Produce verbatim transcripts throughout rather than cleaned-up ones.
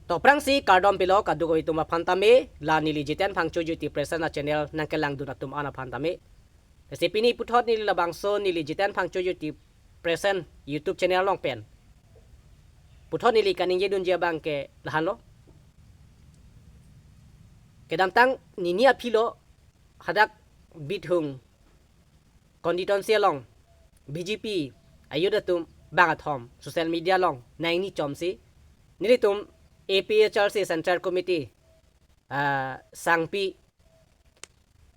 To aphrangsi kardom pilo kadokave atum aphan tame, la neli Jiten Phangcho Jyoti Present a-channel nangkelangdun atum an aphan tame. Lasi pini puthot neli labangso neli Jiten Phangcho Jyoti Present YouTube channel along pen puthot neli kaningjedunji abang ke lahenlo. Kedamtang nini aphi lo, hadak Bithung constituency along B J P a-youth atum bang athom social media along nangni chomsi nelitum A P H L C Central Committee, ah, sangpi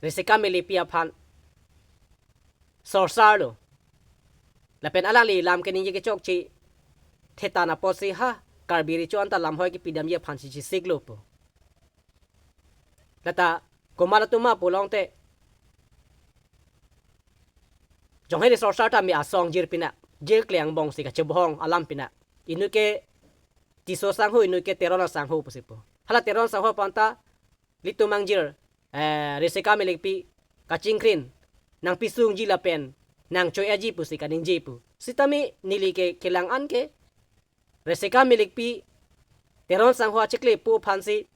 Risika Melepi aphan sorsarlo. Lapen alangli lam keningje kechokche thetan apotsi ha Karbi Recho anta lamhoi kepidamji aphansi chesiklo pu. Lata komat atum ma pulote, jonghe sorsar tame asong jir pina, jir kle angbongsi kachebohong alam pina. Inut ke Tisso sangho, inut ke Teron asangho pusi pu. Hala Teron sangho aphan ta litum angjir, eh, Risika Melepi kachingkrin, nangpisungji lapen nangcho-eji pusi kaningje pu. Sitame neli ke kelang an ke Risika Melepi Teron sangho achiklepo aphansi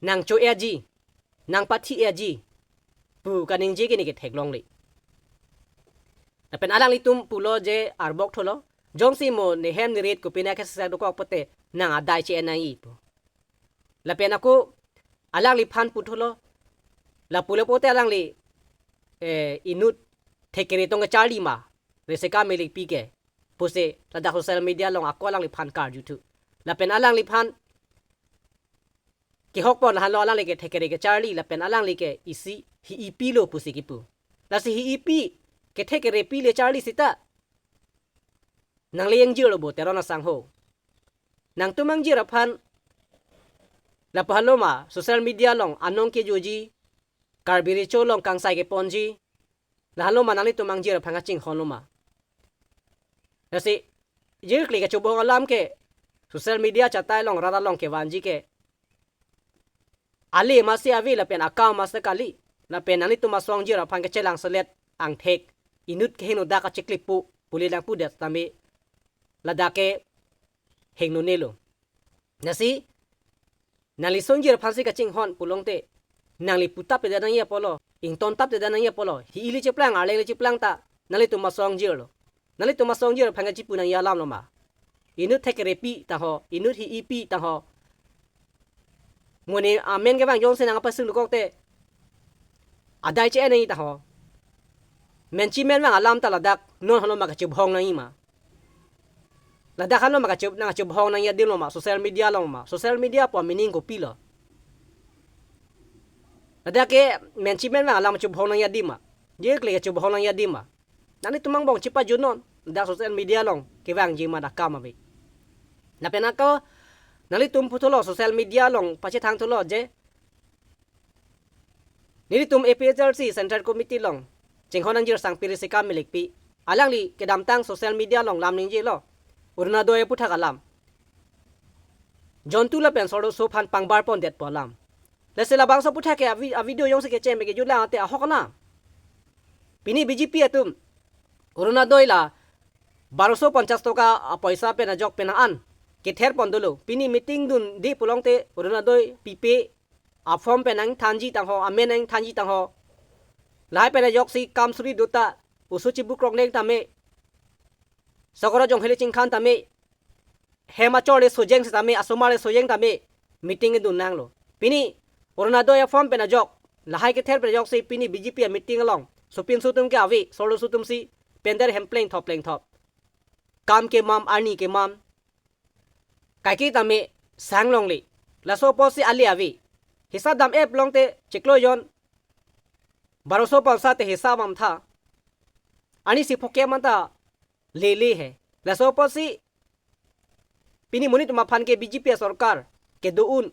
nangcho-eji, nangpathi-eji pu kaningje ke neke theklongle. Lapen alanglitum pulo je arbok tholo, jongsi mo nehem nerit kopine kesesak dokok pote nang adai che-en nangji pu. Lapen ako alangliphan putholo, lapu lapote alangli, eh, inut thekere tong kecharli ma, Risika Melepi ke pusi ladak social media along ako alangliphan karjuthu. Lapen alangliphan kehokpon lahenlo, alangli ke thekere kecharli lapen alangli ke isi hi-i pilo pusi kipu. Lasi hi-i pi, kethekere pi le charli sita, nangle ingjirlo bo Teron asangho. Nangtum angjir aphan lapu henlo ma social media along anong kejoji, Karbi Recho along kangsai keponji, lahenlo ma nanglitum angjir aphan kachinghonlo ma? Lasi jir kle kachebohong alam ke social media chatai along, rat along kevanji ke ale masi ave lapen akam masi kali, lapen nanglitum asong jir aphan kechelang selet angthek, inut kehingno dak achiklepo pule nangpudet tame ladak ke hingnonelo. Lasi nangli song jir aphansi kachinghon pulote, nangli putap te dan nangji apotlo, ingtontap te dan nangji apotlo, hi-i le cheplang, arleng le cheplang ta nanglitum asong jirlo. Nanglitum asong jir aphan kachipu nangji alamlo ma? Inut thekere pi tangho, inut hi-i pi tangho, mo ne amen kevang jongsi nangpasung dokok te adai che-en nangji tangho. Menchi menvang alam ta ladak non henlo ma kachebohong nangji ma? Ladak henlo ma kache-, nangkachebohong nangji adim lo ma? Social media along ma? Social media pu meaning kopilo? Ladak ke menchi menvang alam chebohong nangji adim ma? Jir kle kachebohong nangji adim ma? Nanglitum angbong chepajunon, dak social media along kevangji ma dak akam ave. Lapen ako nanglitum putholo, social media along pachethangthulo je nelitum A P H L C Central Committee along chinghon angjir sangpi Risika Melepi, alangli kedamtang social media along lam ningjelo, Orunodoi aputhak alam. Jontu lapen sorloso aphan pangbar pondet pu alam. Lasi labangso aputhak ke avi-, avideo jongsi kechem kejutlang ate ahok alam. Pini B J P atum Orunodoi la baroso ponchas toka apoisa pen ajok pen an kether pon dolo. Pini meeting dunde pulote Orunodoi pipe, a-form pen nangthanji tangho, amen nangthanji tangho. Lahai pen ajoksi kam suri do ta, oso chibu krong neng tame, sokoro jonghele chingkhan tame, hem achor le sojeng setame, asomar le sojeng tame meeting dun nanglo. Pini Orunodoi a-form pen ajok, lahai kether pen ajoksi pini B J P a-meeting along sopinso atum ke ave, sorloso atumsi pender hem plengthop plengthop. Kam kemam, arni kemam, kaike tame sang longle. Laso apotsi ale ave. Hisap dam-e pulote chiklo jon baroso ponchas te hisap amtha, arnisi phokep anta lele he. Laso apotsi pini monit atum aphan ke B J P asorkar kedo un,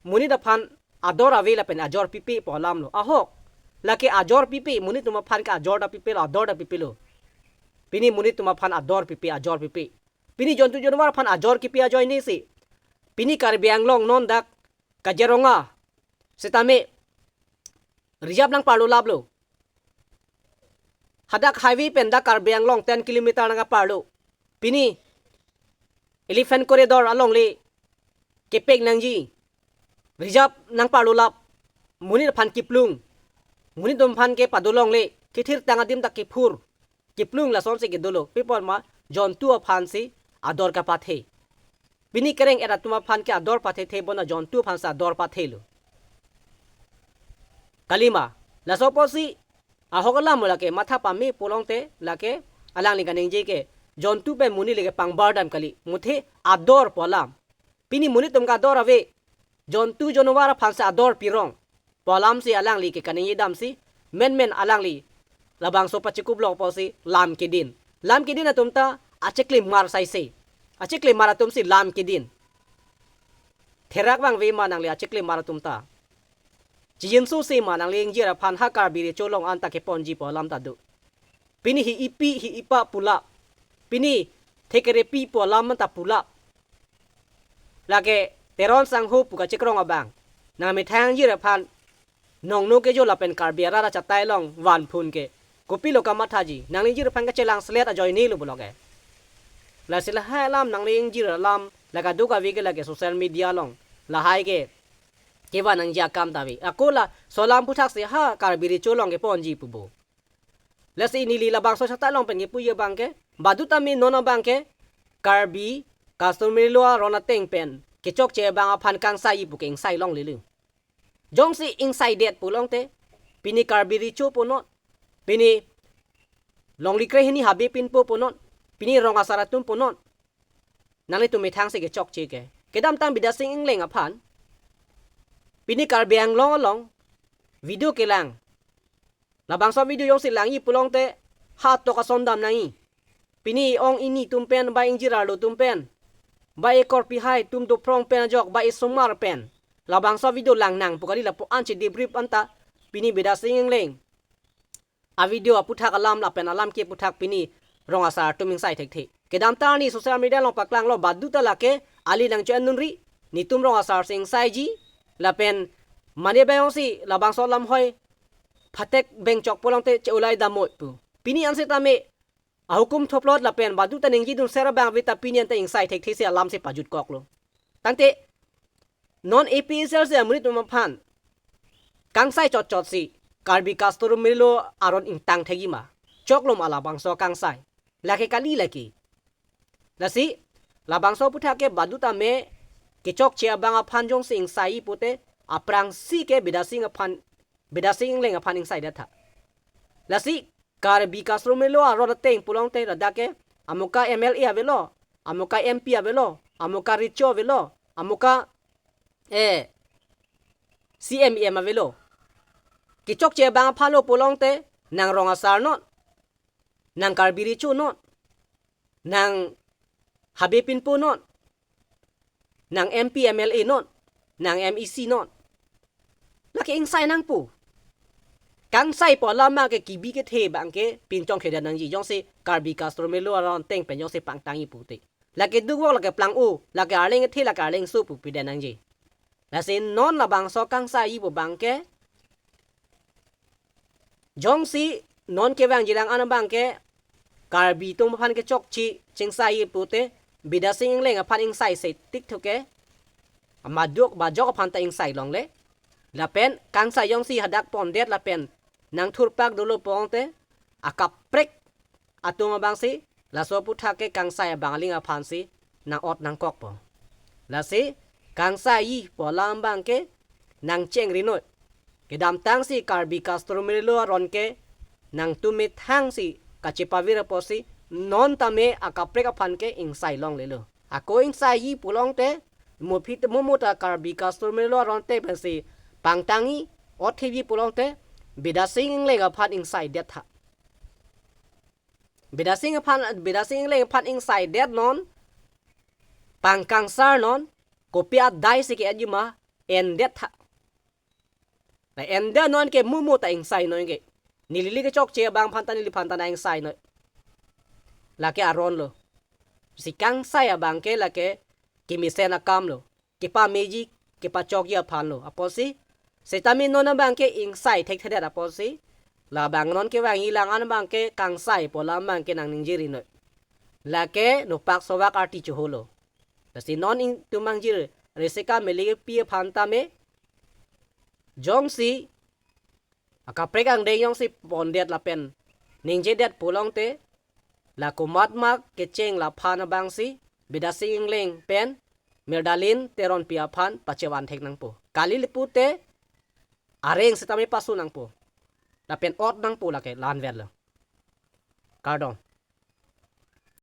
monit aphan ador ave lapen ajor pipe pu alamlo. Ahok, lake ajor pipe, monit atum aphan ke ajor ta pipelo, ador ta pipelo. Pini monit atum aphan ador pipe, ajor pipe. Pini jontu jonwar aphan ajor kipi ajoinesi pini Karbi Anglong non dak Kaziranga setame reserve nangparlo laplo. Hadak highway pen dak Karbi Anglong ten kilometer nangparlo. Pini Elephant Corridor alongle kepek nangji, reserve nangparlulap, monit aphan kiplung, monit atum aphan ke padolongle, kethirtang adim ta kephur, kiplung lasonsi kedolo. Pi apot ma, jontu aphansi ador kapathe. Pini kereng-et atum aphan ke ador pathethe bona jontu aphansi ador pathelo. Kalima, laso apotsi ahok alam lake matha pame pulote lake alangli kaningje ke jontu pen monit le kepangbar dam kali, muthe ador pu alam. Pini monit atum ke ador ave, jontu jonwar aphansi ador pirong pu alamsi alangli ke kaningje damsi, menmen alangli labangso pachikup lok apotsi lam kedin. Lam kedin atum ta achiklimar saise. Achiklimar atumsi lam kedin. Therak vangve ma nangli achiklimar atum ta? Chijinso se ma nangli ingjir aphan ha Karbi Recho along anta keponji pu alam ta do? Pini hi ipi hi ipa pulap, pini thekerepi pu alam anta pulap. Lake Teron sangho pu kachekrong abang nangmethang ingjir aphan nongno kejo lapen Karbi arat achatai along vanphun ke kopilo kamathaji? Nangli ingjir aphan kachelangselet ajoinelo pulo ke. Lasi lahai alam nangli ingjir alam la kadokave ke lake social media along lahai ke kevan nangji akam ta ave. Ako laso alam aphuthaksi ha Karbi Recho along keponji pu bo. Lasi neli labangso achatai along pen kepuji abang ke, baduta me non abang ke Karbi Customary Law aron ateng pen kechokche abang aphan kangsai pu ke ingsai longlelo. Jongsi ingsaidet pulote, pini Karbi Recho pu non, pini longle krehini Habe Pinpo pu non, pini rong asar atum pu non, nanglitum methangsi kechokche ke. Kedamtang Bidya Sing Engleng aphan pini Karbi Anglong along video kelang, labangso video jongsi langji pulote ha tok ason dam nangji. Pini ong ini atum pen, ba ingjir arlo atum pen, ba ekorpi hai atum dophrong pen ajok, ba esomar pen labangso video langnang pu kali, lapu ansi debrief anta pini Bidya Sing Engleng avideo aputhak alam lapen alam ke aputhak pini rong asar atum ingsai thekthe. Kedamtang arni social media along paklanglo, baduta lake ali nangcho-en dunri, netum rong asarsi ingsaiji, lapen mane abang jongsi labangso alam hoi phatek bengchok pulote che-ulai damnoi pu. Pini an setame ahukum thoplot lapen baduta ningjedun ser abang ave ta pini anta ingsai thekthesi alamsi pajutkoklo. Tangte non A P H L C amonit atum aphan kangsai chotchotsi Karbi Customary Law aron ingtang thekji ma? Choklo ma labangso kangsai? Lake kali lake. Lasi labangso aputhak ke baduta me kechokche abang aphan jongsi ingsai pute, aphrangsi ke Bidya Sing aphan, Bidya Sing Engleng aphan ingsaidet tha. Lasi Karbi Customary Law aron ateng pulote ladak ke amuka M L A avelo, amuka M P avelo, amuka Recho avelo, amuka, eh, C M E M avelo. Kechokche abang aphanlo pulote nang rong asar non, nang Karbi Recho non, nang Habe Pinpo non, nang M P M L A non, nang M E C non. Lake ingsai nangpo. Kangsai pu alam abang ke kebi kethe abang ke pinchongkhedet nangji, jongsi Karbi Customary Law aron ateng pen jongsi pangtangji pute. Lake dukvok, lake plang-o, lake arleng kethe, lake arleng so pu pide nangji. Lasi non labangso kangsai pu abang ke, jongsi non kevangji lang an abang ke Karbi atum aphan kechokche chingsai pute, Bidya Sing Engleng aphan ingsai se tik thuke, amaduk bajok aphan ta ingsai longle. Lapen kangsai jongsi hadak pondet lapen nangthurpak dolo pulote, akaprek atum abangsi laso aputhak ke kangsai abang aling aphansi nang-ot nangkokpo. Lasi kangsai pu alam abang ke nangchengrinoi. Kedamtangsi Karbi Customary Law aron ke nangtum methangsi kachepavir apotsi non tame akaprek aphan ke ingsai longlelo. Ako ingsai pulote, mo phit mo mo ta Karbi Customary Law aron ateng pensi pangtangji, ot thekji pulote, Bidya Sing Engleng aphan ingsaidet tha. Bidya Sing aphan, Bidya Sing Engleng aphan ingsaidet non, pangkangsar non, kopi adai si ke-etji ma, endet tha. La endet non ke mo mo ta ingsai noi ke. Neli le kechokche abang aphan ta neliphan ta nang ingsai noi. Lake aron lo. Si kangsai abang ke lake kemesen akam lo. Kepameji, kepachokji aphan lo. Apotsi setame non abang ke ingsai thekthedet apotsi, labang non kevangji lang an abang ke kangsai pu alam abang ke nangningjerinoi. Lake nopak sovak arti choholo. Lasi non ingtumangjir Risika Melepi aphan tame jongsi akaprek angdeng jongsi pondet lapen ningjedet pulote, la komatma kecheng laphan abangsi Bidya Sing Engleng pen Miralin Teronpi aphan pachevan thek nangpo. Kali pute areng sitame pasu nangpo. Lapen ot nangpo lake la-an verlo. Kardom.